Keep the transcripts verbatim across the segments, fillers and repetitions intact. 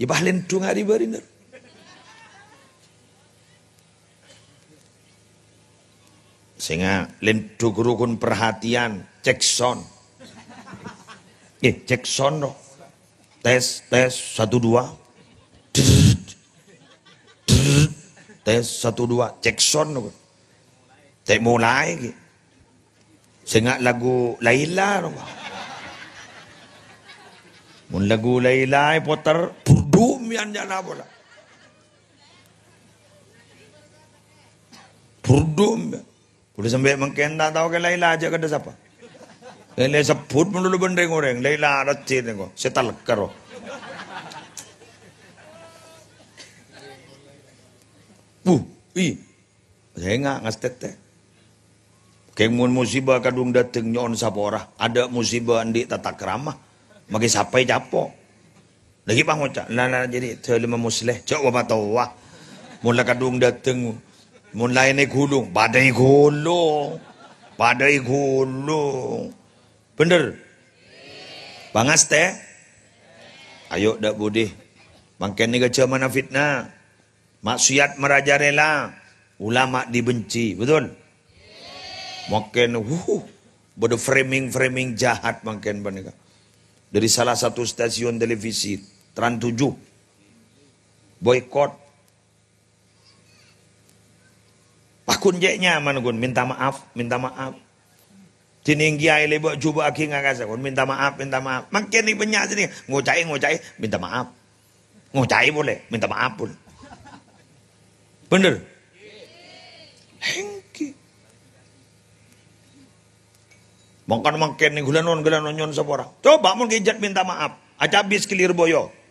Yâ, pas lèndhung arè bârina. Sènga' lèndhung ghuru ghun perhatian, cek sound. Eh, cek sound, no. Tes, tes, satu, dua. Drrrr. Drrrr. Tes, satu, dua. Cek sound, no. Ta' molaè, ghi. Sènga' lagu Laila, no. Mon lagu Laila èpoter, burdum yâ nyala pola. Burdum. Kulâ sampè' mangkèn ta' tao ka Laila jhâ' kadhâ' sapa. Laila sebbhut malolo bân rèng-orèng, Laila rajin engko', sè talkar. Wuh, i. Sènga' ngastètè. Kèng mon musibah kadhung dâteng nyo'on sapora, adâ' musibah andi' tatakrama, maghi sapaè capo'. Lagi pas ngoca', "La, la, jadi dhâlemma Musleh, jhâ' wa patowa." Mon la kadhung dâteng, mon laènna èghulung, padâ èghulung. Padâ èghulung. Bhender? Pangastè? Ayo, dâ' budi. Mangkèn nèka jhâmanna fitnah. Maksiat marajalela, ulama dibenci, betul? Mangkèn, wuh, bâdâ framing-framing jahat mangkèn panèka. Dari salah satu stasiun televisi, Trans tujuh, boikot. Wah, ghun cè' nyaman, ghun, minta maaf, minta maaf. Dhinèng kiyaè lèbâ' jhubâ'aghi ngakassa, ghun, minta maaf, minta maaf. Mangkèn è bânnya' sè nèka, ngoca'è, ngoca'è, minta maaf. Ngoca'è polè, minta maaf polè. Bhender? Èngghi. Mangkana mangkèn nèng ghulânon, ghulânon nyo'on sapora. Coba mon kèjhât minta maaf. Acabis ka Lirboyo.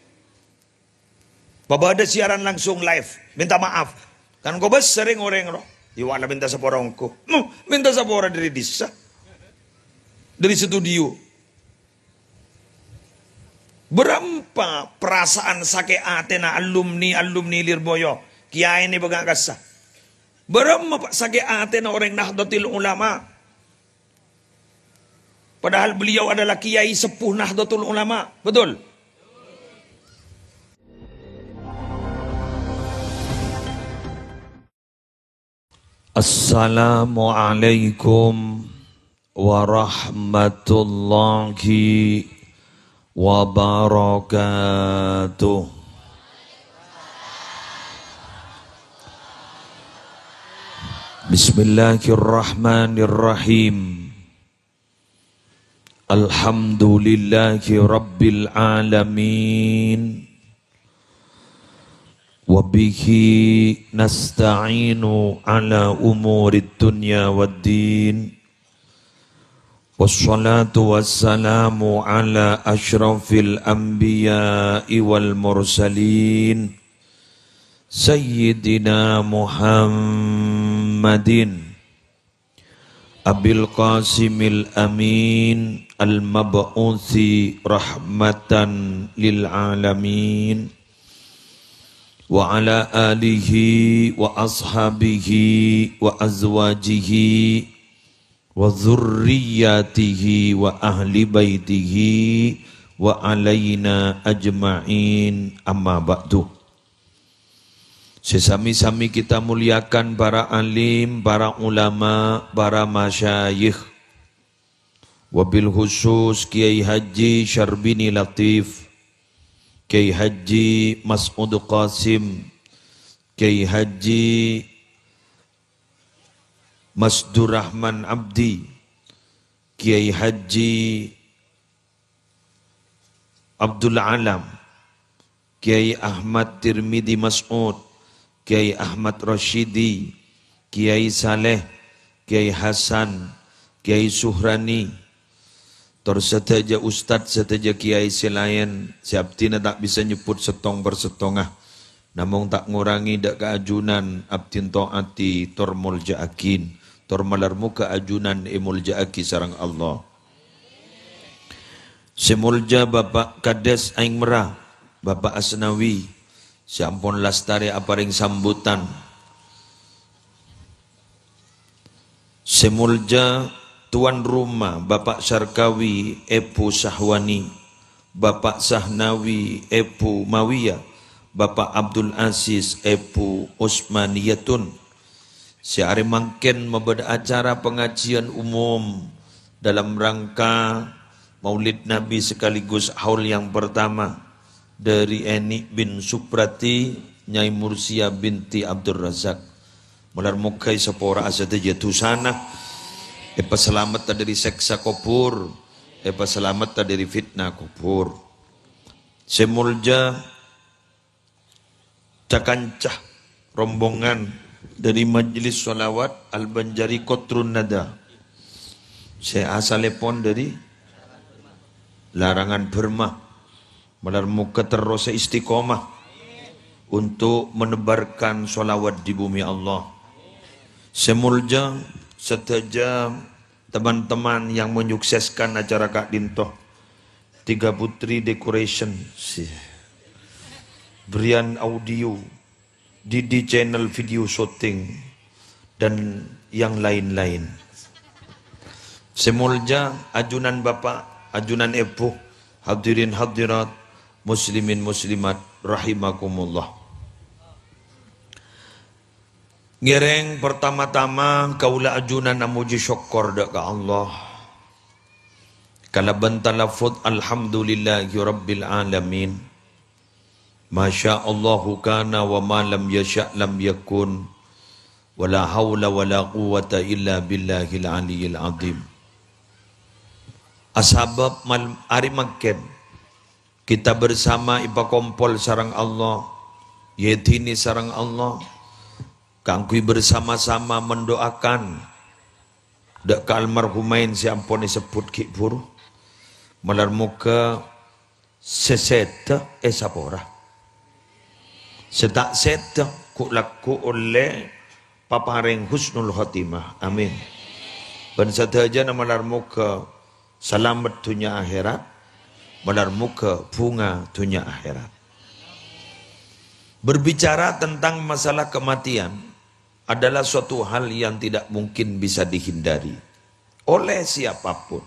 Pabâdâ siaran langsung live, minta maaf. Kan kobâsa rèng-orèng rowa. Yâ, wala minta sapora ongghu. Mu, minta sapora dâri dissa. Dâri studio. Bârâmpa perasaan sakè' atèna alumni-alumni Lirboyo, kiyaè nèka bânga' kassa. Bârâmpa, Pak, sakè' atèna orèng Nahdlatul Ulama. Padahal beliau adalah kiai sepuh Nahdlatul Ulama. Betul? Assalamualaikum warahmatullahi wabarakatuh. Bismillahirrahmanirrahim. Alhamdulillahi rabbil alamin. Wa bihi nasta'inu ala umurid dunya waddin. Wassalatu wassalamu ala asyrafil anbiya'i wal mursalin, Sayyidina Muhammadin Abil Qasimil Amin al-mab'usi rahmatan lil alamin, wa ala alihi wa ashabihi wa azwajihi wa dzurriyyatihi wa ahli baitihi wa alaina ajma'in, amma ba'du. Sè sami-sami kita muliakan para alim, para ulama, para masyayikh. Wabil khusus Kiai Haji Syarbini Latif, Kiai Haji Mas'ud Qasim, Kiai Haji Masdur Rahman Abdi, Kiai Haji Abdul Alam, Kiai Ahmad Tirmidi Mas'ud, Kiai Ahmad Rasyidi, Kiai Saleh, Kiai Hasan, Kiai Suhrani, tor sadhâjâ ustad, sadhâjâ kiai sè laèn sè abdhina ta' bisa nyebbhut sèttong per sèttonga, namong ta' ngorangè dâ' ka ajunan abdhina ta'ati tor molja'aghin, tor malar moghâ ajunan èmolja'aghi sareng Allah. Sè molja Bapak Kades Aèng Merra, Bapak Asnawi, sè ampon lastarè aparèng sambutan. Sè molja tuan rumah Bapak Sarkawi, Èbhu Sahwani, Bapak Sahnawi, Èbhu Mawiyah, Bapak Abdul Aziz, Èbhu Usmaniyatun. Sè arè mangkèn mabâdâ acara pengajian umum dalam rangka Maulid Nabi sekaligus haul yang pertama dari Eni bin Suprati, Nyai Mursia binti Abdul Razak. Malar moghâ èsapora sadhâjâ dhusana, èpasalametta dâri sèksa kobhur, èpasalametta dâri fitnah kobhur. Sè molja, ca-kanca rombongan dâri Majelis Sholawat Al-Banjari Qatrun Nada, sè asalèpon dâri Larangan Burma. Malar moghâ terros istiqomah untuk menebarkan sholawat di bumi Allah. Sè molja, sadhâjâ teman-teman yang menyukseskan acara ka'dinto. Tiga Putri Decoration, si-, Brian Audio, Didi Channel Video Shooting, dan yang lain-lain. Sè molja ajunan Bapak, ajunan Èbhu, hadirin hadirat, muslimin muslimat, rahimakumullah. Ngèrèng, pertama-tama kaulâ ajunan amojhi sokkor dâ' ka Allah kalabân talaffuz, "Alhamdulillahi Rabbil Alamin. Masya Allahu kana wa ma lam yasya' lam yakun. Wa la haula wa la quwwata illa billahil aliyyil azim." Asabâb mal-, arè mangkèn kita bersama èpakompol sareng Allah, èyèdini sareng Allah, kaangghuy bersama-sama mendoakan dâ' ka almarhumain sè ampon èsebbhut ghi' bhuru. Malar moghâ sè sèdhâ èsapora. Sè ta' sèdhâ ghu-, lagghu' ollè paparèng husnul khotimah. Amin. Bân sadhâjâna malar moghâ salamet dhunnya akhèrat, malar moghâ bhunga dhunnya akhèrat. Berbicara tentang masalah kematian adalah suatu hal yang tidak mungkin bisa dihindari oleh siapapun.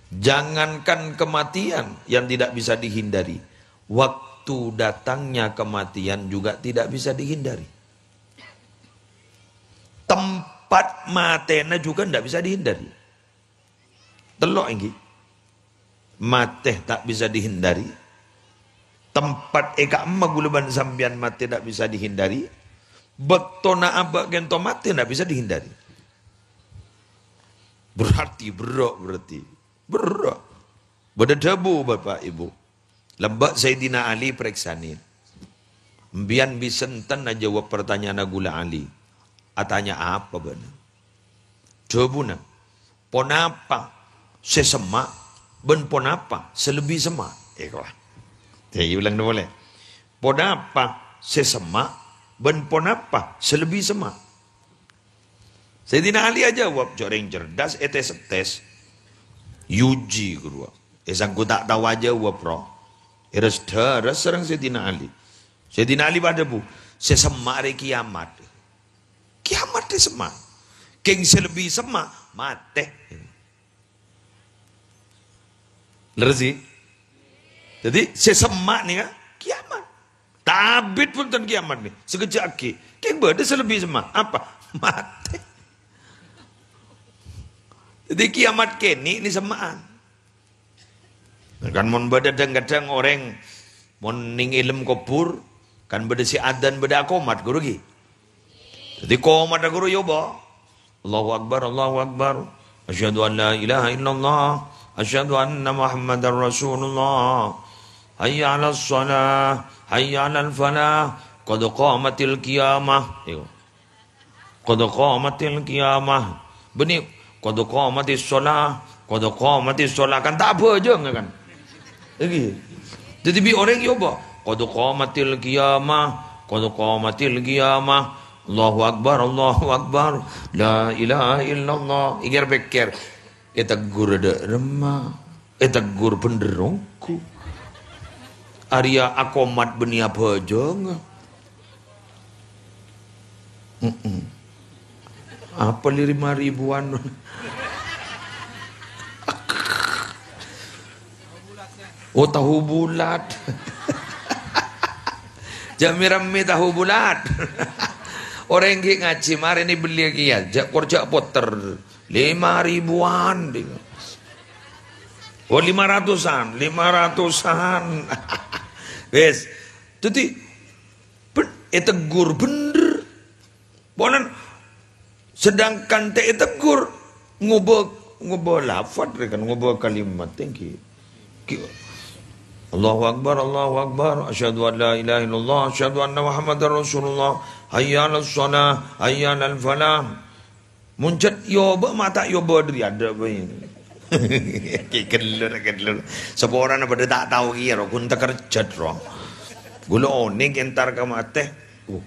Jangankan kematian yang tidak bisa dihindari, waktu datangnya kematian juga tidak bisa dihindari. Tempat matèna juga ndak bisa dihindari. Tello' ènggi. Matè ta' bisa dihindari. Tempat è ka'emma ghulâ bân sampèyan matè ta' bisa dihindari. Bâktona abâ' ghânto matè ta' bisa dihindari. Berarti berrâ', berarti berrâ'. Bâdâ dhâbu, Bapa', Èbhu. Lambâ' Sayyidina Ali parèksanè. "Empèyan bisa enten ajâwâb partanya'anna ghulâ Ali?" "Atanya apa bâ'na?" Dhâbuna, "Ponapa sè semma' bân ponapa sè lebbi semma'?" Èkowa. Èyulang polè. "Ponapa sè semma' bân ponapa sè lebbi semma'?" Sayyidina Ali ajâwâb, jhâ' orèng cerdas, ètes-tes. Yuji, ghâruwa. È, sangko ta' tao ajâwâb, ro. Ères-dâres sareng Sayyidina Ali. Sayyidina Ali pas adhâbu, "Sè semma' rè kiamat." "Kiamat rè semma'?" "Kèng sè lebbi semma', matè." Lerres, ghi? Dhâddhi, sè semma' nèka kiamat. Ta' abit bhunten kiamat nè, sakejjhâ' aghi. Kèng bâdâ sè lebbi semma'. Apa? Matè. Dhâddhi, kiamat kènè' nè semma'an. Kan mon bâdâ dhâng-kadhâng orèng, mon nèng è lem kobhur, kan bâdâ sè adzan, bâdâ akomat, ghuru, ghi? Dhâddhi, komatta ghuru èobâ. "Allahu Akbar, Allahu Akbar. Asyhadu an la ilaha illallah. Asyhadu anna Muhammadar Rasulullah. Hayya 'alas shalah, hayya 'alal falah. Qad qamatil qiyamah." Èko. "Qad qamatil qiyamah." Bânnè, "Qad qamatis shalah, qad qamatis shalah." Kan ta' abhâjâng, kan? Ènggi. Dhâddhi bi' orèng èobâ, "Qad qamatil qiyamah, qad qamatil qiyamah. Allahu Akbar, Allahu Akbar. La ilaha illallah." Èkèr-pèkkèr, ètegghur dâ' remma, ètegghur bhendher ongghu. Arèya akomat bânnè abhâjâng. Mm-mm. Apa lè lèma ribuan? Oh, tahu bulat. Jhâ' mè-rammè tahu bulat. Orèng ghi' ngajhi, marèna belliyâ kèya, jhâ' kor jhâ' potèr. Lima ribuan, ding. Oh, lima ratusan, lima ratusan. Wes. Dhâddhi, ben-, èteggur bhendher. Ponan, sedangkan ta' èteggur, ngobâ, ngobâ lafad rè kan, ngobâ kalimat, ènggi. Ki-, Allahu Akbar, Allahu Akbar, asyhadu an la ilaha illallah, asyhadu anna Muhammadar Rasulullah, hayya 'alas shalah, hayya 'alal falah. Mon jhât yobâ, ma' ta' yobâ dhâri adâ' bhâi. Ki gellor, gellor. Saporana padâ ta' tao kèya, ro, ghun takerjhât, ro. Ghulâ onèng entar ka matè. Oh,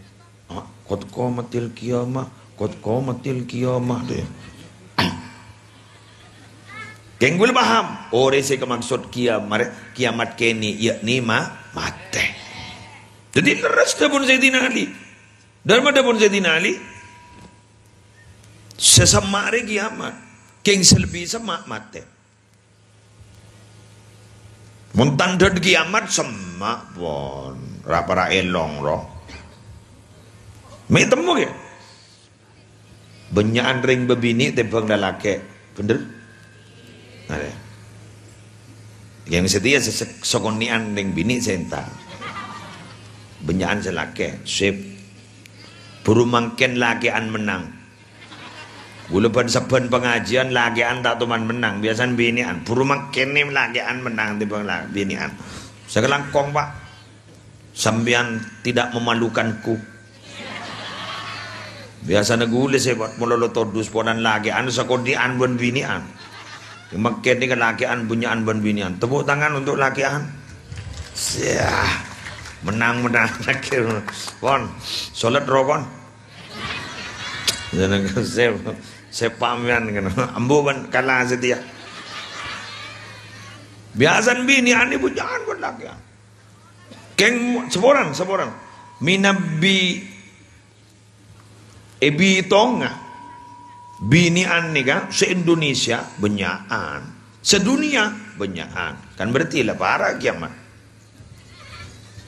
ah, qad qamatil qiyamah, qad qamatil qiyamah, deh. Kèng ghulâ paham, orèng sè èkamaksod kiamat, kiamat kènè', yakni ma-, matè. Dhâddhi lerres dhâbuna Sayyidina Ali. Dhâlem dhâbuna Sayyidina Ali, sè semma' rè kiamat, kèng sè lebbi semma' matè. Mon tandhâ kiamat semma' pon, ra-, para èlong, ro. Mè' temmo, ya? Bânnya'an rèng bâbinè' tèmbhâng lalakè'. Bhendher? Arè. Yang setia se-, se-, sakonè'an rèng binè' sè entar. Bânnya'an sè lakè'. Sip. Buru mangkèn lakè'an mennang. Ghulâ bân-sabbhân pangajiyân lakè'an ta' toman mennang, biyasana binè'an. Buru mangkèn nè lakè'an mennang tèmbhâng la-, binè'an. Sakalangkong, Pak. Sampèyan tidak memalukanku. Biyasana ghulâ sè, Pak, malolo todus ponan lakè'an sakonè'an bân binè'an. Mangkèn nè lakè'an bânnya'an bân binè'an. Tepuk tangan untuk lakè'an. Siah. Mennang-mennang lakè'. Pon. Solat ro, pon. Jeneng sè, sè pamèyan kèna. Ambu bân kala setia. Biyasana binè'an nè bânnya'an bân lakè'an. Kèng saporana, saporana. Mènabi èbitongnga binè'an nèka, se-Indonesia bânnya'an. Sedunia bânnya'an. Kan berarti la para' kiamat.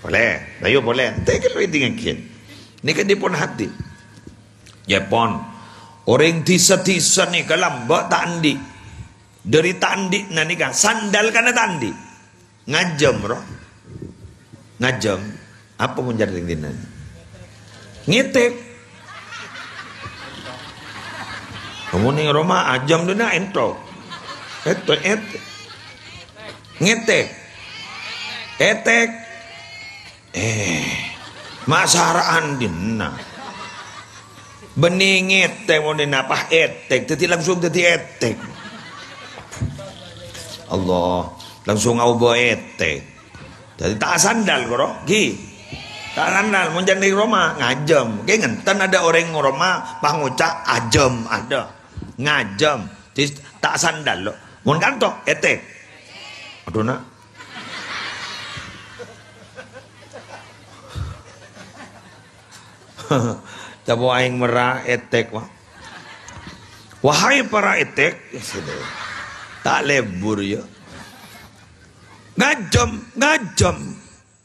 Polè, ayo polè. Ente kan reading again. Nèka dipon hati. Ya pon. Orèng dhisa-dhisa nèka lambâ' ta' andi'. Dhâri ta' andi'na nèka, sandal kana ta' andi'. Ngajâm, ro. Ngajâm. Apa mon jhâreng dinna? Ngètèk. Kamu nèng roma ajâm dinna ento. Eto, et. Ngètèk. Etèk. Eh, ma' sara'an dinna. Bânnè ngètèk mon dinna pas etèk, dhâddhi langsung dhâddhi etèk. Allah, langsung aobâ etèk. Dhâddhi ta' sandal, koro, ghi. Ta' sandal, mon jhâreng roma, ngajâm. Kè ngènten adâ' orèng roma, pas ngoca' ajâm, adâ'. Ngajâm. Dhâddhi ta' sandal, lo. Mon kanto, etèk. Adhu, na'. Capo aèng mèra etèk, wa. Wahai para etèk, ta' lebur, ya. Ngajâm, ngajâm.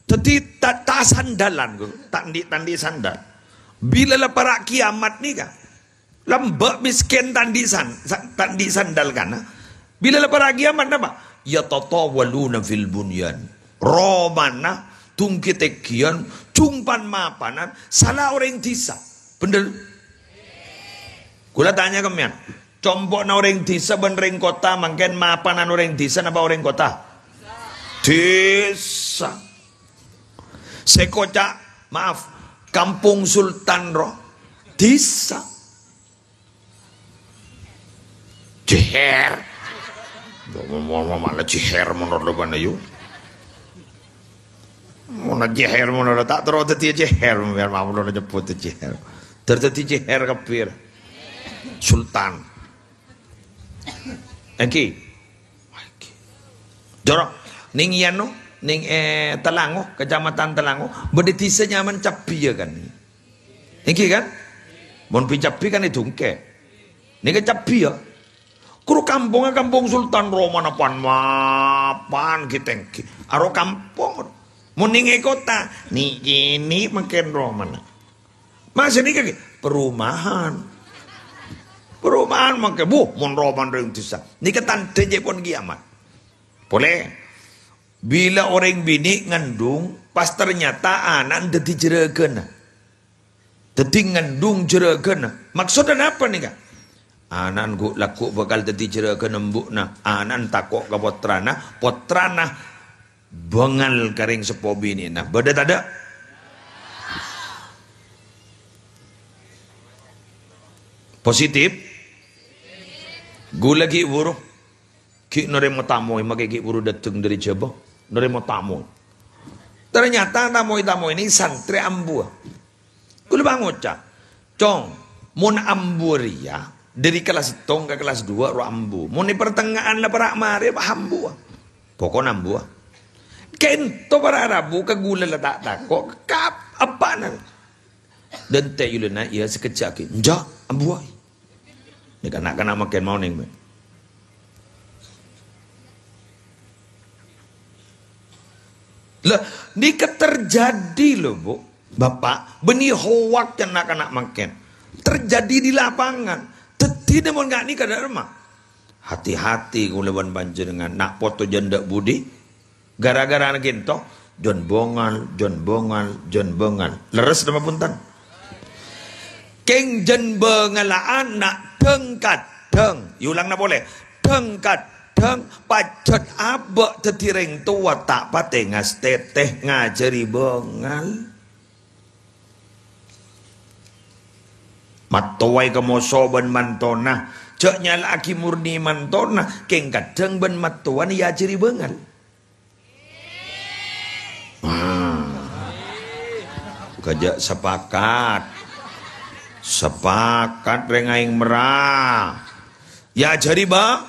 Dhâddhi ta', ta' sandalan, ghu. Ta' andi', ta' andi' sandal. Bilâ la para' kiamat nèka, lambâ' mèskèn ta' andi' san-, sa-, ta' andi' sandal kana. Bilâ la para' kiamat napa? Yatatawaluna fil bunyan. Romana, dhunggi tènggiyân, jhungpan mapanan, sala orèng dhisa. Bhendher? Kaulâ tanya ka sampèyan. Compo'na orèng dhisa bân orèng kottha, mangkèn mapanan orèng dhisa napa orèng kottha? Dhisa. Sè koca', maaf, Kampong Sultan, ro. Dhisa. Jeher. Mo-, mo-, mo-, malah jeher menurut lo, Bang Ayu. Mona jeher, mona ta' terro dhâddhi jeher, biar mau lo nyebut jeher. Ter dhâddhi jeher kabbhi. Sultan. Ènggi. Jhârâng, nèng iyâ no, nèng, eh, Telango, Kecamatan Telango, bâdâ dhisa nyamana Cabbiyâ kan. Ènggi kan? Mon bi' Cabbhi kan è Dungkè. Nèka Cabbiyâ. Kor kampongnga kampong sultan, romana pan-mapan ghi' tèngghi. Aro kampong. Mon nèng è kottha, nè'-kènè' mangkèn romana. Masè nèka ghi perumahan. Perumahan mangkèn, bu, mon romana rèng dhisa. Nèka tandhâ ca'èpon kiamat. Polè, bilâ orèng binè' ngandung, pas ternyata ana'na dhâddhi jhârâghânna. Dhâddhi ngandung jhârâghânna. Maksodda napa nèka? Ana'na ghu-, lagghu' bhâkal dhâddhi jhârâghânna embu'na. Ana'na tako' ka pottrana, pottrana bângal ka rèng seppo binè'na. Bâdâ tadâ'? Positif? Ghulâ ghi' bhuru. Ghi' narèma tamoy, makè ghi' bhuru dâteng dâri Jhâbâ. Narèma tamoy. Ternyata tamoy-tamoy nè santrè ambuwâ. Ghulâ pangoca', "Cong, mon ambuwâ rèya, dâri kellas sèttong ka kellas duwâ' ro ambu. Mon è partengnga'an la para' marè, pas ambuwâ." Pokokna ambuwâ. Ka'ènto para' rabu ka ghulâ la ta' tako', ka eppa'na. Dântè' yulina iyâ sakejjhâ' ghi'. "Enjâ', ambuwâ." Nèka na'-kana' mangkèn maonèng, mè'. Lah, nèka terjadi, lho, Bu. Bapak, bânnè hoak na'-kana' mangkèn. Terjadi di lapangan. Dhâddhina mon nga' nèka dâ' remma. Hati-hati kaulâ bân panjhennengngan, na' poto jhâ' dâ' budi. Gara-gara ghânto, jhân bângal, jhân bângal, jhân bângal. Lerres napa bhunten? Kèng jhân bângala'an na' dhâng-kadhâng. Èolangana polè. Dhâng-kadhâng pajhât abâ' dhâddhi rèng towa ta' patè ngastètè ngajhâri bângal. Mattowa èkamoso bân mantona, jhâ' nyala'aghi murni mantona, kèng kadhâng bân mattowana èajhâri bângal. Ah. Kajhâ' sapakat. Sapakat rèng aèng mèra. Èajhâri ba-,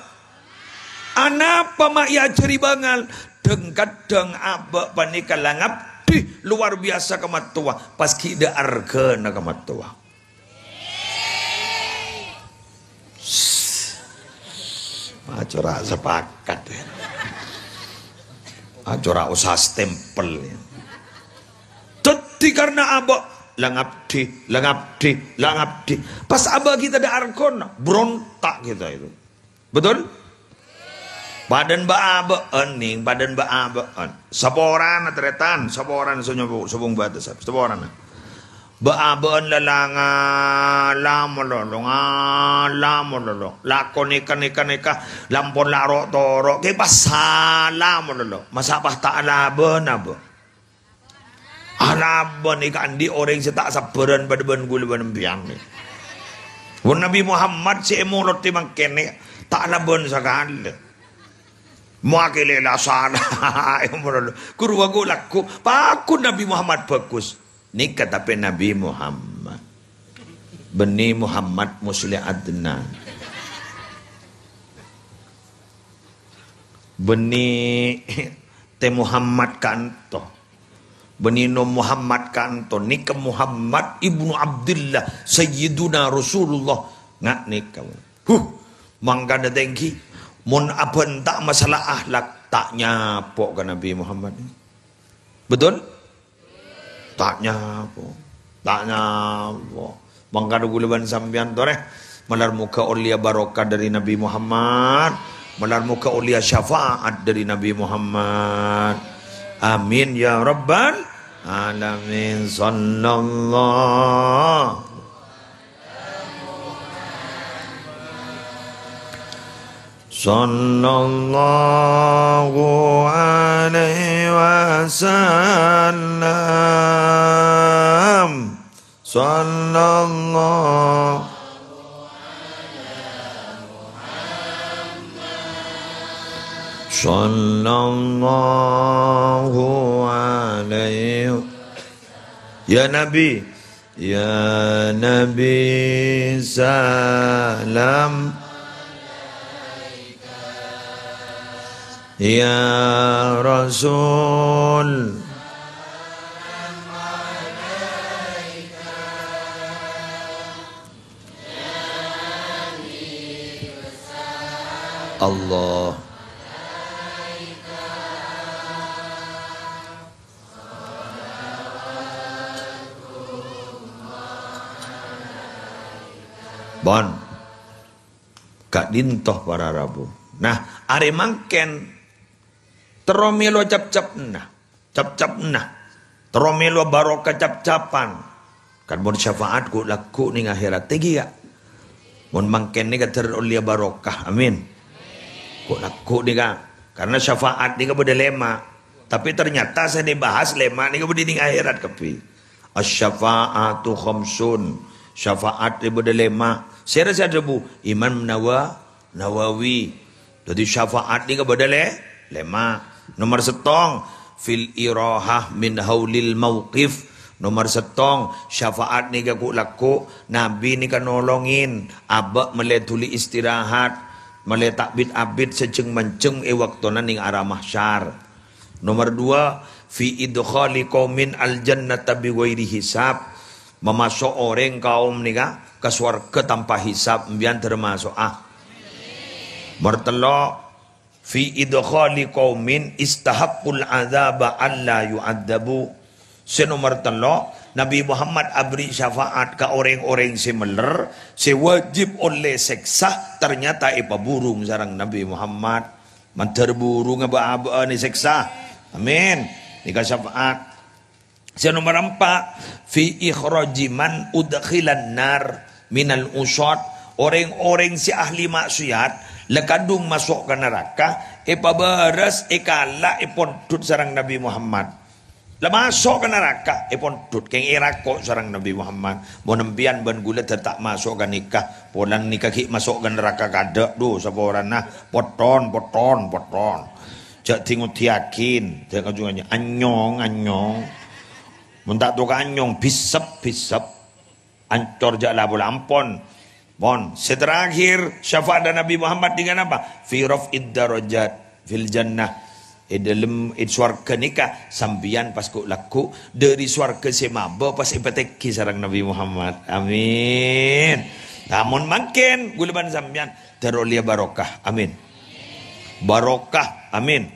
anapa ma' èajhâri bângal? Dhâng-kadhâng abâ' panèka la ngabdi lowar biyasa ka mattowa, pas ghi' dâ' arghâna ka mattowa. Acora' sapakat. Acora' osa stempel. Dhâddhi karna abâ', la ngabdi, la ngabdi, la ngabdi. Pas abâ' ghi' tadâ' arghâna, berontak kita itu. Betul? Padâna bâ'-abâ'ân, nèng, padâna bâ'-abâ'ân. Saporana, tarètan, saporana sè nyobu-, sobung bâtes, saporana. Bâ'-abâ'ân la ngala' malolo, ngala' malolo. Lakon nèka, nèka, nèka, la ampon la ro'-toro', kè pas sala malolo. Masa' pas ta' alabân, abâ'? Alabân nèka andi' orèng sè ta' sabbhârân padâ bân ghulâ bân empèyan. Mon Nabbhi Muhammad sè èmolodhi mangkèn ta' alabân sakalè. Mowakili la sala èmolodhi. Ghuru aku lagghu', pagghun Nabbhi Muhammad bhâghus. Nèka tapè Nabbhi Muhammad. Bânnè Muhammad Musleh Adnan. Bânnè Tè Muhammad ka'anto. Bânnè Nom Muhammad ka'anto. Nèka Muhammad ibnu Abdillah, Sayyiduna Rasulullah. Nga' nèka. Huh, mangkana tèngghi. Mon abhânta masalah akhlak, ta' nyapo' ka Nabbhi Muhammad. Betul? Ta' nyapo. Ta' nyapo. Mangkana ghulâ bân sampèyan torè, malar moghâ ollèya barokah dâri Nabbhi Muhammad, malar moghâ ollèya syafaat dâri Nabbhi Muhammad. Amin ya rabbal alamin. Sallallahu Sallallahu alaihi wasallam. Sallallahu, sallallahu alaihi. Ya Nabi, ya Nabi, salam. Ya Rasul. Allah. Bon. Ka'dinto para rabu. Nah, arè mangkèn terro mèlo cap-capanna. Cap-capanna. Terro mèlo barokah cap-capan. Kan mon syafaat ghu'-lagghu' nèng akhèrat ghi, ya. Mon mangkèn nèka ter ollèya barokah. Amin. Ghu'-lagghu' nèka. Karena syafaat nèka bâdâ lèma'. Tapi ternyata sè dibahas lèma' nèka bâdâ nèng akhèrat kabbhi. Asy-syafa'atu khamsun. Syafaat nèka bâdâ lèma'. Sèra sè adhâbu? Imam Nawa-, Nawawi. Dhâddhi syafaat nèka bâdâ lè-, lèma'. Nomor sèttong, fil irahah min haulil mauqif. Nomor sèttong, syafaat nèka ghu'-lagghu', Nabi nèka nolongin, abâ' mellè dhuli istirahat, mellè ta' bit-abit sajâng-manjâng è bâktona nèng ara mahsyar. Nomor dua, fi idkhali qaumin al-jannata bi ghairi hisab. Mamaso' orèng kaum nèka ka sowarghâ tanpa hisab, sampèyan termaso'a. Nomor tello', fi idkhali qaumin istahaqqul adzaba alla yu'adzabu. Sè nomor tello', Nabi Muhammad aberri' syafaat ka orèng-orèng sè meller, sè wajib ollè sèksa, ternyata èpaburung sareng Nabi Muhammad. Mandhâr burung abâ-abâ'ân èsèksa. Amin. Nèka syafaat. Sè nomor empa', fi ikhraji man udkhilan nar minal usat. Orèng-orèng sè ahli maksiat, la kadhung maso' ka naraka, èpabârâs, èkala', èpondhut sareng Nabi Muhammad. La maso' ka naraka, èpondhut, kèng èrako' sareng Nabi Muhammad. Mon sampèyan bân ghulâ dhâddhi ta' maso' ka nèka, polana nèka ghi' maso' ka naraka kaadâ', dhu, saporana, potton, potton, potton. Jhâ' dhi-ngodhiyaghin, jhâ' kajungannya, anyong, anyong. Mon ta' toka anyong, bisep, bisep. Ancor jhâ' la-pola ampon. Mon, sè terakhir, syafaat Nabi Muhammad dengan apa? Fi raf'id darajat fil jannah. È dâlem, è sowarghâ nèka, sampèyan pas ghu'-lagghu', dâri sowarghâ sè mabâ pas èpatèngghi sareng Nabi Muhammad. Amin. Lamon mangkèn, ghulâ bân sampèyan, ter ollèya barokah. Amin. Barokah. Amin.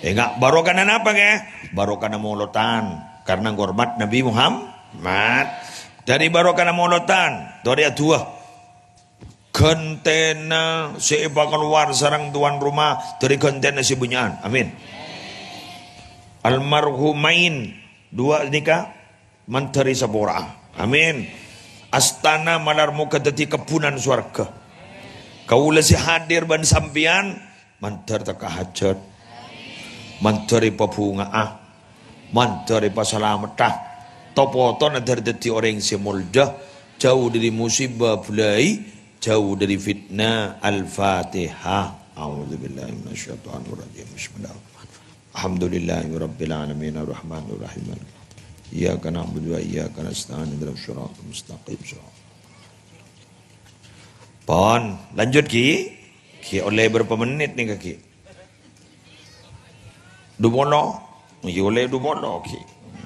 Enga', barokana napa, ngghi? Barokana molotan, karena ngormat Nabi Muhammad. Dâri barokana molotan, torè adu'a. Ghântèna sè èpakalowar sareng towan roma dâri ghântèna sè bânnya'an. Amin. Almarhumain dua nèka mandhâri sapora'a. Amin. Astana malar moghâ dhâddhi kebbhunan sowarghâ. Kaulâ sè hadir bân sampèyan mandhâr tekka hajhât. Mandhâr èpabhunga'a. Mandhâr èpasalameddhâ. To-potona dhâr dhâddhi orèng sè molja, jhâu dhâri musibâ bâlâi, jhâu dhâri fitna. Al-Fatihah. A'udzubillahi minasyaitonirrajim. Bismillahirrahmanirrahim. Alhamdulillahirabbil alamin, arrahmanirrahim. Iyyaka na'budu wa iyyaka nasta'in, ihdinas siratal mustaqim. Pon, lanjut, Ki. Ki, ollè berapa menit nèka, Ki? Dupolo? Iyâ, ollè dupolo, Ki.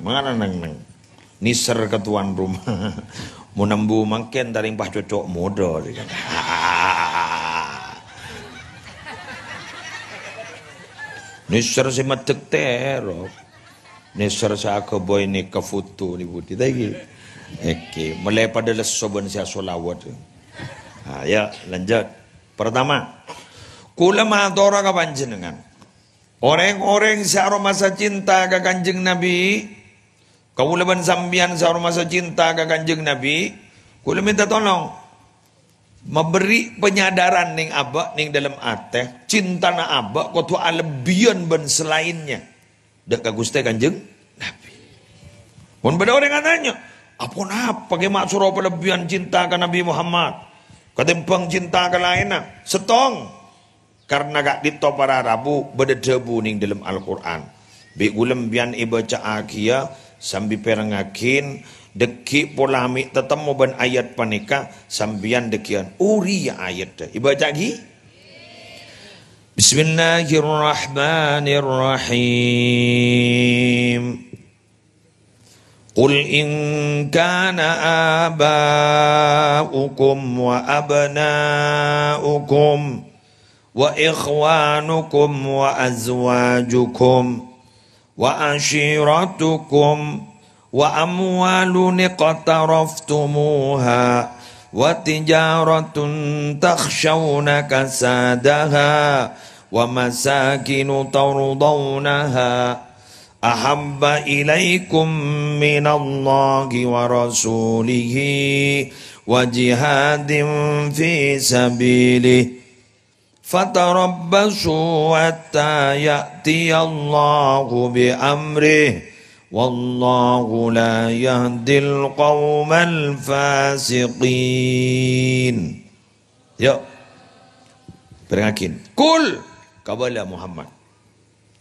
Mangkana neng-neng. Nèser ka towan roma. Mon ambu mangkèn ta' rèng pas cocok modâ, nèka. Nèser sè maddhek tèrok. Nèser sè aghâbây nèka foto nè budi ta' ghi. Èkè, mèlè padâ lesso bân sè asolawat. Ayo, lanjut. Pertama, kaulâ matora ka panjhennengngan. Orèng-orèng sè aromasa cinta ka Kanjeng Nabi, kaulâ bân sampèyan sè aromasa cinta ka Kanjeng Nabi, kaulâ mènta tolong. Maberri' penyadaran neng abâ', neng dâlem atè, cintana abâ' kodhu alebbiyân bân salaènnya dâ' ka Ghustè Kanjeng Nabi. Mon bâdâ orèng atanya, "Aponapa ghi ma' soro palebbiyân cinta ka Nabi Muhammad katèmbhâng cinta ka laènna?" Sèttong, karna ka'dinto para rabu bâdâ dhâbu neng dâlem Al-Qur'an. Bi' ghulâ sampèyan èbâca'aghiyâ sambi pèrengngaghin, dâgghi' pola mè' tatemmo bân ayat panèka, sampèyan dâgghi'ân. Ori ya ayatta. Èbâca'aghi. Bismillahirrahmanirrahim. Qul in kana aba'ukum wa abna'ukum وإخوانكم وأزواجكم وعشيرتكم وأموال اقترفتموها وتجارة تخشون كسادها ومساكن ترضونها أحب إليكم من الله ورسوله وجهاد في سبيله فتربصوا حتى يأتي الله بأمره والله لا يهدي القوم الفاسقين. Yuk. Bârengngaghi. Qul, kabâlâ Muhammad.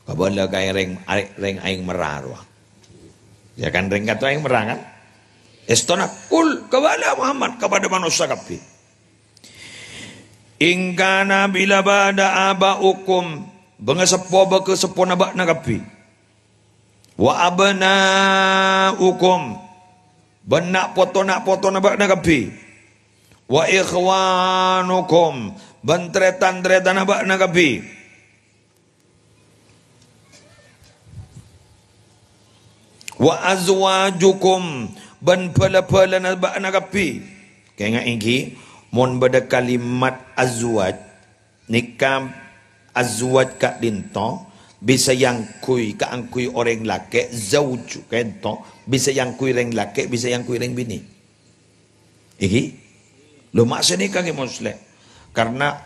Kabâlâ ka rèng, rèng aèng merra rowa. Ya kan, rèng ka'dinto aèng merra kan? Èstona, qul, kabâlâ Muhammad, kapadâ manossa kabbhi. In kana, bilâ bâdâ aba'ukum, bângaseppo bâkal seppona bâ'na kabbhi. Wa abna'ukum, bân na'-poto, na'-potona bâ'na kabbhi. Wa ikhwanukum, bân tarètan-tarètanna bâ'na kabbhi. Wa azwajukum, bân bhâlâ-bhâlâna bâ'na kabbhi. Kaènga'è ghi, mon bâdâ kalimat azwaj, nèka azwaj ka'dinto bisa èangghuy kaangghuy orèng lakè', zauj ka'dinto bisa èangghuy rèng lakè', bisa èangghuy rèng binè'. Iki? Lho, ma' sanèka, Kè Musleh. Karena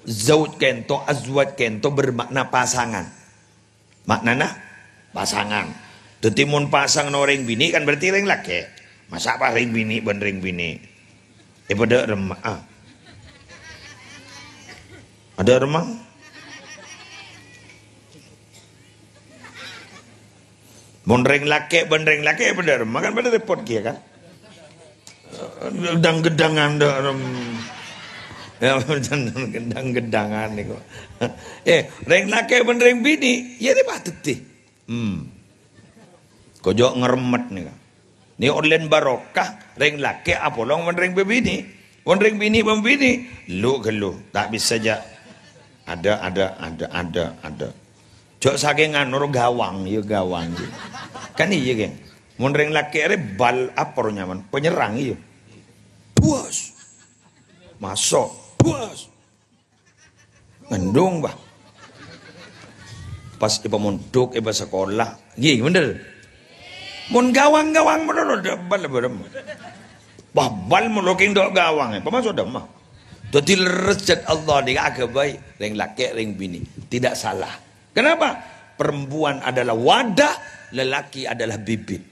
zauj ka'dinto, azwaj ka'dinto bermakna pasangan. Ma'nana pasangan. Dhâddhi mon pasangan orèng binè' kan berarti rèng lakè'. Masa' pas rèng binè' bân rèng binè'? Eh, padâ remma. Ah. Padâ remma? Mon rèng lakè' bân rèng lakè' padâ remma kan padâ repot kèya kan? Gedang-gedangan dâ' rem. Ya, gedang-gedangan nèko. Eh, rèng lakè' bân rèng binè', ya, rè padâddhi. Hmm. Kojhâ' ngeremmet nèka. Nè ollèna barokah, rèng lakè' apolong bân rèng bâbinè'. Bân rèng binè' bân binè', lu-ghâllu, ta' bisa jâ'. Ada, ada, ada, ada, ada. Jhâ' sakèng anu ro gawang, ya gawang, ya. Kan iyâ, ghi. Mon rèng lakè' rè bal, apa ro nyamana? Penyerang, iyâ. Buas. Maso'. Buas. Ngendhung, bah. Pas èpamondhuk, èpasakola. Ghi, bhender. Mon gawang-gawang malolo, dâ' bal, bal. Wah, bal malolo kèng dâ' gawang, èpamaso' dâ' emma. Dhâddhi lerres jhât Allah nèka aghâbây rèng lakè', rèng binè'. Tidak salah. Kenapa? Perempuan adalah wadah, lelaki adalah bibit.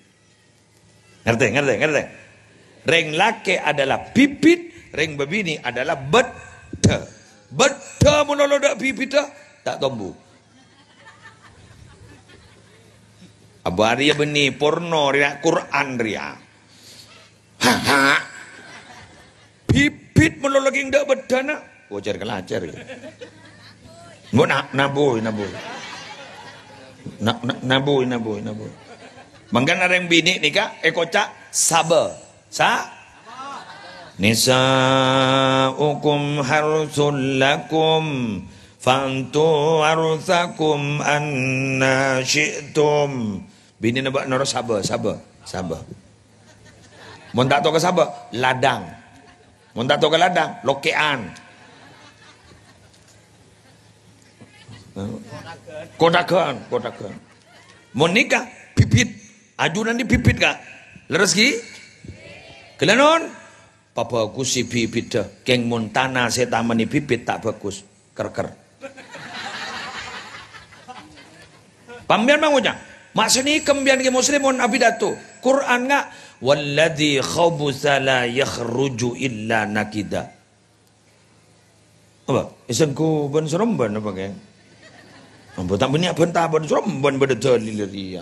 Ngartè, ngartè, ngartè? Rèng lakè' adalah bibit, rèng bâbinè' adalah beddhâ. Beddhâ malolo dâ' bibiddhâ, ta' tombu. Abâ' rèya bânnè porno rèya, Qur'an rèya. Ha, ha. Bibit malolo kèng dâ' beddhâna. Ojar kalajar, ya. Mbok na-, nabuy, nabuy. Na-, na-, nabuy, nabuy, nabuy. Mangkana rèng binè' nèka èkoca' sabâ. Sa-, "Nisa'ukum harsul lakum, fa'tu harsakum anna syi'tum." Binèna bâ'na ro sabâ, sabâ, sabâ. Mon ta' tao ka sabâ, ladang. Mon ta' tao ka ladang, lokè'an. Kothagân, kothagân. Mon nèka, bibit. Ajunan nè bibit, Ka'. Lerres, ghi? Ghellânon. Pabhâghussè bibiddhâ. Kèng mon tana sè ètamanè bibit ta' bhâghus. Kèr-kèr. Pampèyan mangoca', ma' sanèka sampèyan ghi Muslim mon apidato. Qur'an nga', "Walladzi khabutsa la yakhruju illa nakida." Apa? Èsengghu bân sarombân apa, Kè? Ambu ta' bânnè abhânta bân sarombân bâdâ dalil rèya.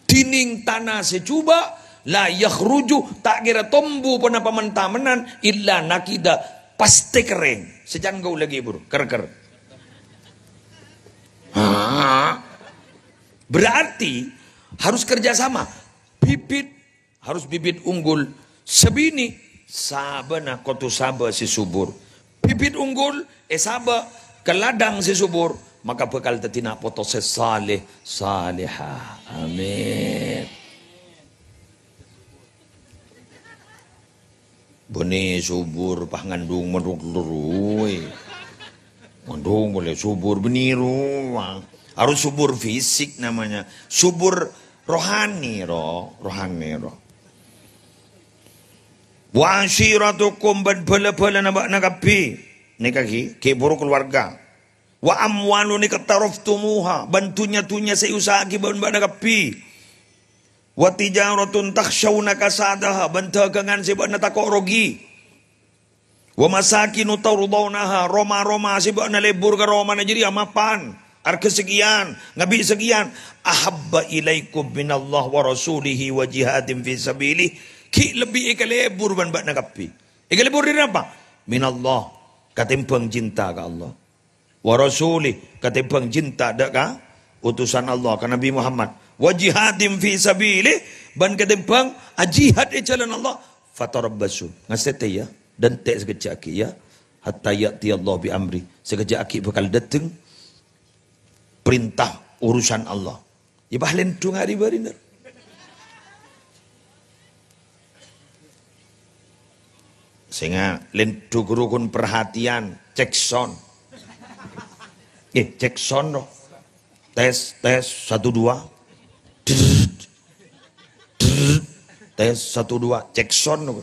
Dhinèng tana sè jhubâ', la yakhruju, ta' kèra tombu ponapa men-tamennan, illa nakida, pastè kerrèng. Sè can kaulâ ghibur, kèr-kèr. Ha. Berarti harus kerja sama. Bibit harus bibit unggul. Sè binè', sabâna kodhu sabâ sè subur. Bibit unggul, èsabâ, ka ladhâng sè subur, maka bhâkal dhâddhi na' poto sè saleh, salehah. Amin. Bânnè subur, pas ngandung mandung terus. Mandung polè subur bânnè rowa. Harus subur fisik namanya. Subur rohani, ro. Rohani, ro. "Wa ashiratukum," bân bhâlâ-bhâlâna bâ'na kabbhi. Nèka ghi, ghi' buru kaluwarga. "Wa amwalun iqtaraftumuha," bân dhunnya-dhunnya sè èusaha'aghi bân bâ'na kabbhi. "Wa tijaratun takhshawna kasadaha," bân dhâghângan sè bâ'na tako' rogi. "Wa masakinu tardhawnaha," roma-roma sè bâ'na lebur ka romana jârèya mapan, arghâ sakèyan, ngabi' sakèyan. "Ahabba ilaikum minallah wa rasulihi wa jihadin fi sabilih," ghi' lebbi èkalebur bân bâ'na kabbhi. Èkalebur dâri napa? Minallah, katèmbhâng cinta ka Allah. "Wa rasuli," katèmbhâng cinta dâ' ka utusan Allah, ka Nabi Muhammad. "Wa jihadin fi sabilih," bân katèmbhâng ajihad è jhâlân Allah. "Fatarabbasu," ngastètè, ya, dântè' sakejjhâ' aghi', ya. "Hatta ya'tiyallahu bi amri," sakejjhâ' aghi' bhâkal dâteng parènta urusan Allah. Ya, pas lèndhung arè bâri' nèr. Sènga' lèndhung rukun perhatian, cek sound. Eh, cek sound, no. Tes, tes, satu, dua. Drrrr. Drrrr. Tes, satu, dua. Cek sound, no.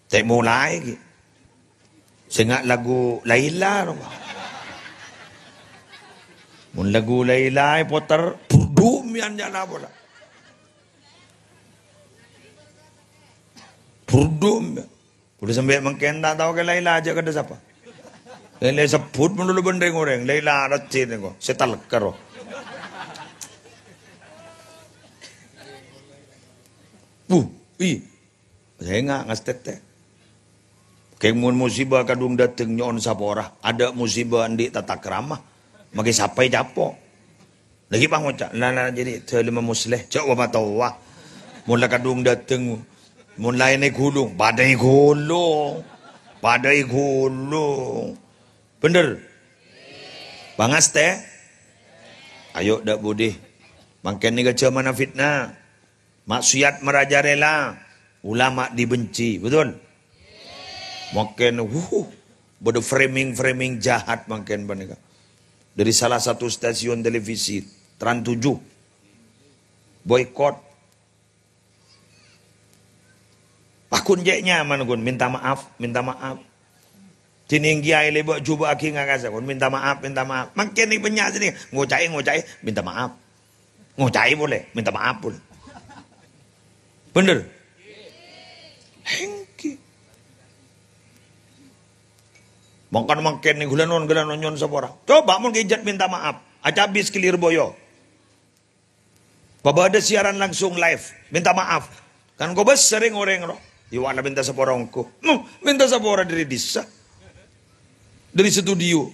Ta' molaè, ghi. Sènga' lagu Laila, no. Mon lagu Laila èpoter, burdum, yan, jâ' la pola. Burdum, ya. Kulâ sampè' mangkèn ta' tao ka Laila jâ' kadâ' sapa. Laila èsebbhut malolo bân rèng-orèng. Laila rajin, engko'. Sè talker, oh. Wuh, i. Sènga' ngastètè. Kèng mon musibah kadhung dâteng nyo'on sapora, adâ' musibah andi' tatakrama, makè sapa ècapo'? Lagi pangoca', "La, la, jadi dhâlem Musleh, jâ' wa matowa." Mon la kadhung dâteng, mon laèn èghulung, padâ èghulung. Padâ èghulung. Bhender? Pangastè? Ayo, dâ' budi. Mangkèn nèka jhâmanna fitnah. Maksiat marajalela, ulama dibenci, betul? Mangkèn, wuh, bâdâ framing-framing jahat mangkèn panèka. Dari salah satu stasiun televisi, Trans tujuh. Boikot. Wah, ghun cè' nyaman, ghun. Minta maaf, minta maaf. Dhinèng kiyaè lèbâ' jhubâ'aghi ngakassa, ghun. Minta maaf, minta maaf. Mangkèn nèng bânnya' sè nèng ngoca'è, ngoca'è, minta maaf. Ngoca'è polè, minta maaf polè. Bhender? Èngghi. Mangkana mangkèn nèng ghulânon, ghulânon nyo'on sapora. Coba mon kèjhât minta maaf. Acabis ka Lirboyo. Pabâdâ siaran langsung live, minta maaf. Kan kobâsa rèng-orèng, ro. Iyâ, wala minta sapora ongghu. Mo, minta sapora dâri dissa. Dâri studio.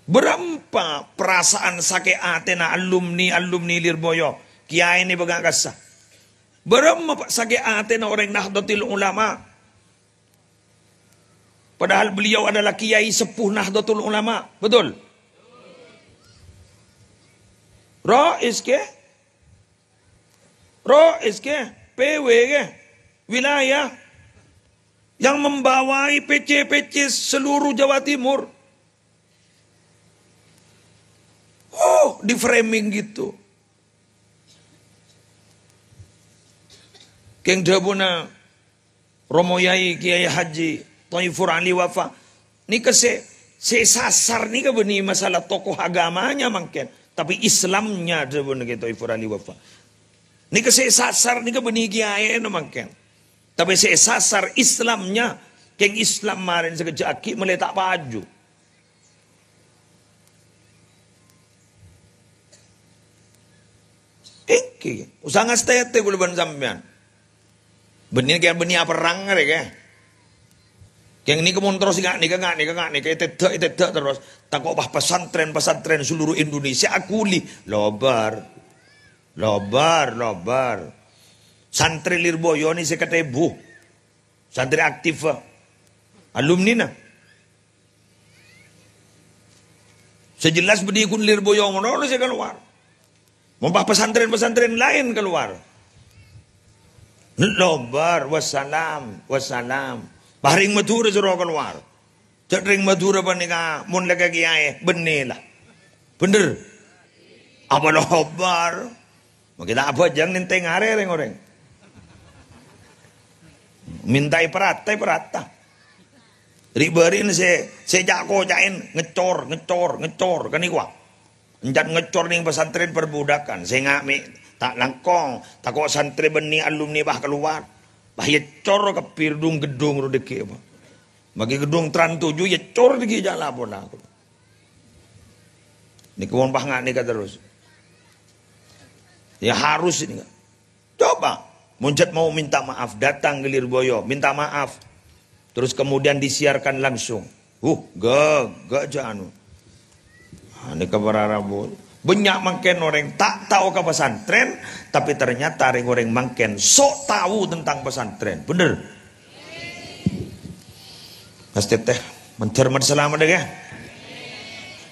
Bârâmpa perasaan sakè' atèna alumni-alumni Lirboyo, kiyaè nèng bânga' kassa. Bârâmma, Pa', sakè' atèna orèng Nahdlatul Ulama. Padahal beliau adalah kiai sepuh Nahdlatul Ulama, betul? Rais kè? Rais kè? P W kè? Wilayah yang membawai P C P C seluruh Jawa Timur. Oh, di-framing gitu. Kèng dhâbuna Romo Yai Kiai Haji Thaifur Ali Wafa. Nèka sè, sè sasar nèka bânnè masalah tokoh agamanya mangkèn. Tapè Islamnya dhâbuna Kiai Thaifur Ali Wafa. Nèka sè sasar nèka bânnè kiyaèna mangkèn. Tapè sè sasar Islamnya, kèng Islam marèn sakejjhâ' aghi' malè ta' paju. Èngghi, usaha ngastètè kulâ bân sampèyan. Bânnè kè, bânnè aperrang arè kè. Kèng nèka mon terros nga' nèka, nga' nèka, nga' nèka, ètèdhâ', ètèdhâ' terros. Tako' pas pesantren-pesantren seluruh Indonesia akuli. Lobâr. Lobâr, lobâr. Santri Lirboyo nèka sè katèbu. Santri aktif. Alumnina. Sè jelas bânnè ghun lèr boyo ngono sè kalowar. Mon pas pesantren-pesantren laèn kalowar. Lobar, wassalam, wassalam. Pas rèng Madhurâ soro kalowar. Jhâ' rèng Madhurâ panèka mon lèkè kiyaè, bânnè la. Bhender. Apa lobar? Mangkèn ta' abhâjâng nèntèng arè rèng-orèng. Mènta èparata, èparata. Ri'-bâri'na sè, sè ca'-koca'èn ngècor, ngècor, ngècor, kan èkowa. Enjâ' ngècor nèng pesantren perbudakan. Sènga' mè' ta' langkong, tako' santrè bânnè alumni pas kalowar. Pas ècor kabbhi ghedhung-ghedhung ro dhâggi', apa. Maghi ghedhung Trans tujuh ècor dhâggi' jhâ' la-pola. Nèka mon pas nga' nèka terros. Ya harus ini. Coba, mon jhât mau minta maaf, datang ka Lirboyo, minta maaf. Terus kemudian disiarkan langsung. Huh, ga-, ga-, jhâ' anu. Ah, nèka para rabu. Bânnya' mangkèn orèng ta' tao ka pesantren, tapi ternyata rèng-orèng mangkèn sok tao tentang pesantren. Bhender? Mas Teteh, mandhâr mat salamet ya.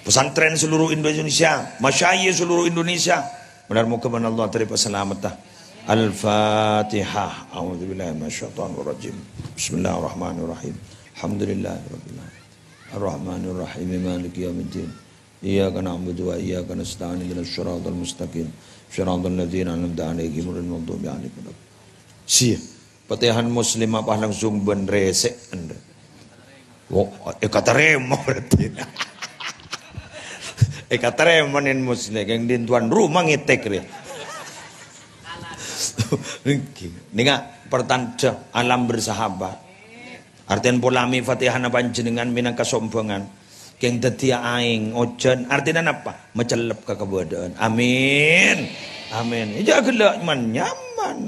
Pesantren seluruh Indonesia, masyayikh seluruh Indonesia. Mandhâr moghâ bân Allah terri pasalametta. Al-Fatihah. A'udzubillahi minasyaitonirrajim. Bismillahirrahmanirrahim. Alhamdulillahirabbil alamin. Arrahmanirrahim. Maliki yaumiddin. Iyyaka na'budu wa iyyaka nasta'in. Ihdinas siratal mustaqim. Siratal ladzina an'amta 'alaihim ghairil maghdubi 'alaihim waladdallin. Siya. Fatihah Muslim apa langsung bân resek anda. Oh, èkatarèma berarti. Èkatarèma nèng Muslim, kèng din tuan rumah ngètèk rè. Nènga' pertanda alam bersahabat. Artèna polana Fatihahna panjhennengngan mènangka sombhângan. Kèng dhâddhiyâ aèng, ojhân. Artèna napa? Macellep ka kabâdâ'ân. Amin. Amin. Iyâ ghellâ' man-nyaman.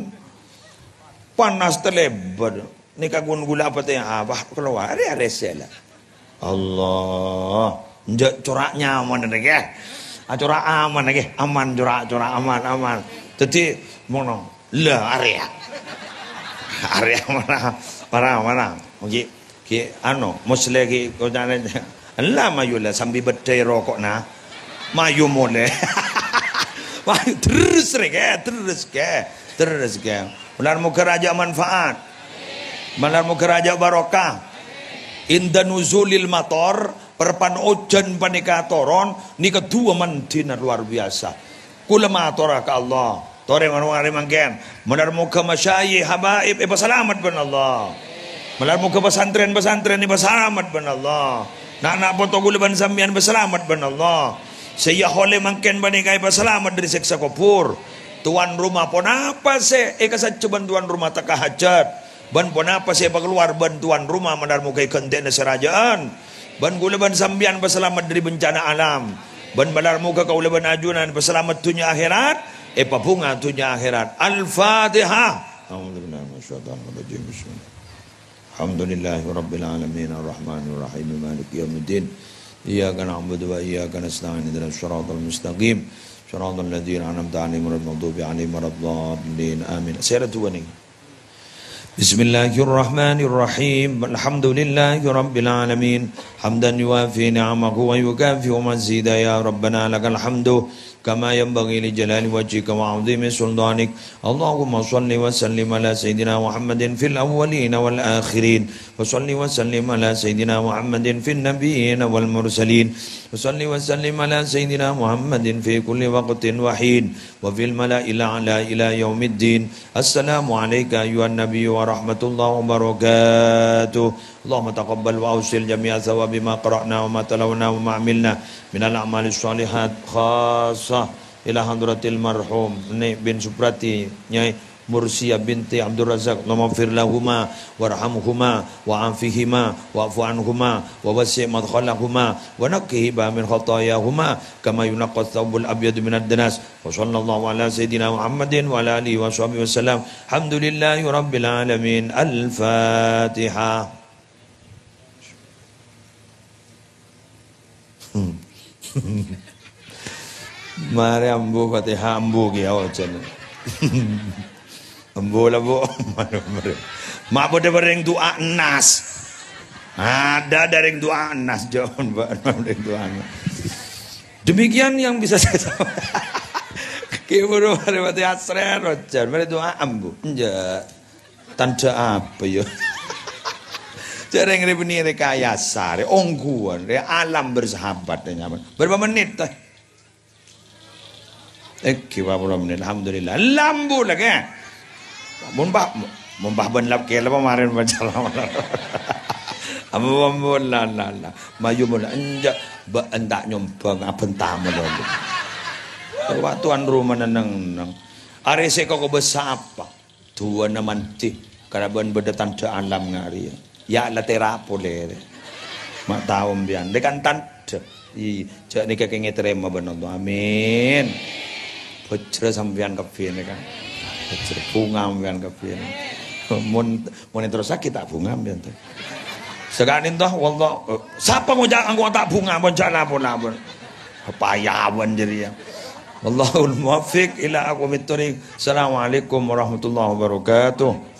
Panas talèbât. Nèka ghun ghulâ Fatihah, wah, kalowar arè-arè sè la. Allah. Enjâ' cora' nyaman nèka. Ah, cora' aman nèka. Aman cora', cora' aman, aman. Dhâddhi, mono. La, arèya. Arèya mara, mara, mara. Ghi, ghi, ano, Muslim ghi, koca'na. La, mayu la, sambi beddhâi roko'na. Mayu molè. Mayu, terros rè, kè, terros, kè. Terros, kè. Mandhâr moghâ rajâ manfaat. Mandhâr moghâ rajâ barokah. Inda nuzulil mator, parappa'na ojhân panèka toron, nèka du'a mandhina luar biasa. Kaulâ matora ka Allah. Torè mano arè mangkèn. Mandhâr moghâ masyayikh habaib èpasalamet bân Allah. Mandhâr moghâ pesantren-pesantren èpasalamet bân Allah. Na'-ana' poto kaulâ bân sampèyan èpasalamet bân Allah. Sè èyaholè mangkèn panèka èpasalamet dhâri sèksa kobhur. Tuan rumah ponapa sè èkasajjhâ bân tuan rumah tekka hajât? Bân ponapa sè èpakalowar bân tuan rumah mandhâr moghâ èghântè'ana sè rajâ'ân? Bân kaulâ bân sampèyan pasalamet dhâri bencana alam. Bân mandhâr moghâ kaulâ bân ajunan pasalamet dhunnya akhèrat, èpabhunga dhunnya akhèrat. Al-Fatihah. A'udzubillahi minasyaitonirrajim. Bismillah. Alhamdulillahirabbil alamin, arrahmanirrahim, maliki yaumiddin. Iyyaka na'budu wa iyyaka nasta'in, ihdinas siratal mustaqim. Siratal ladzina an'amta 'alaihim ghairil maghdubi 'alaihim waladdallin. Amin. Sèra duwâ nèng. Bismillahirrahmanirrahim. Alhamdulillahirabbil alamin. Hamdan yuwafi ni'amahu wa yukafi'u mazida. Ya Rabbana lakal hamdu kama yanbaghi li jalali wajhika wa 'azimi sultanik. Allahumma shalli wa sallim ala sayyidina Muhammadin fil awwalin wal akhirin. Wa shalli wa sallim ala sayyidina Muhammadin fin nabiyyin wal mursalin. Wa shalli wa sallim ala sayyidina Muhammadin fi kulli waqtin wa hin. Wa fil mala'il a'la ila yaumiddin. Assalamu alaika ayyuhan nabiyyu wa rahmatullahi wa barakatuh. Allahumma taqabbal wa ausil jami'a thawabi ma qara'na wa ma talawna wa ma amilna minal a'malis shalihat, khassah ila hadratil marhum Nek bin Suprati, Nyai Mursia binti Abdul Razak. Allahumma fir lahuma warhamhuma wa'afihima wa'fu anhuma wa wasi' madkhalahuma wa naqqihima min khatayahuma kama yunaqqas thawbul abyadu minad danas. Wa sallallahu ala sayyidina Muhammadin wa ala alihi wa sahbihi wa sallam. Alhamdulillahi rabbil alamin. Al-Fatihah. Marè ambu Fatihah, ambu kèya ojhân. Ambu la, Bu. Ma' bâdâ bâreng du'a nas. Adâ' bâreng du'a nas, Jon, Pak. Bâreng du'a nas. Demikian yang bisa saya sampaikan. Ki buru mari mati asrè rojan. Mari doa ambu. Enjâ'. Tandhâ apa ya? Jhâ' rèng rè bânnè rè kaya sarè, ongghuwân, rè alam bersahabat rè nyaman. Berapa menit teh? Èngghi, empat puluh menit. Alhamdulillah. Lambu lagi. Mon bah, mon bah bân lap kèla pamarèn baca. Ampon, ampon, la, la, la. Mayu mon enjâ' bâ' enta' nyombhâng abhânta malolo. Wa' towan roma neng-neng. Arè sè koko bâsa apa? Duwâna mandhi, kalabân bâdâ tandhâ alam ngarè. Ya' la tèra' polè, rè. Ma' tao sampèyan. Rè kan tandhâ. Iyâ, jhâ' nèka kèngèng ètarèma bân Allah. Amin. Bhâjrâ sampèyan kabbhi nèka. Bhâjrâ bhunga sampèyan kabbhi nèka. Mon, mon terros sakè' ta' bhunga sampèyan, to. Saka'dinto, wallah, eh, sapa ngoca' engko' ta' bhunga, mon jhâ' la-pola, mon. Payawan jârèya. Wallahul muwaffiq ila aqwamit thoriq. Assalamualaikum warahmatullahi wabarakatuh.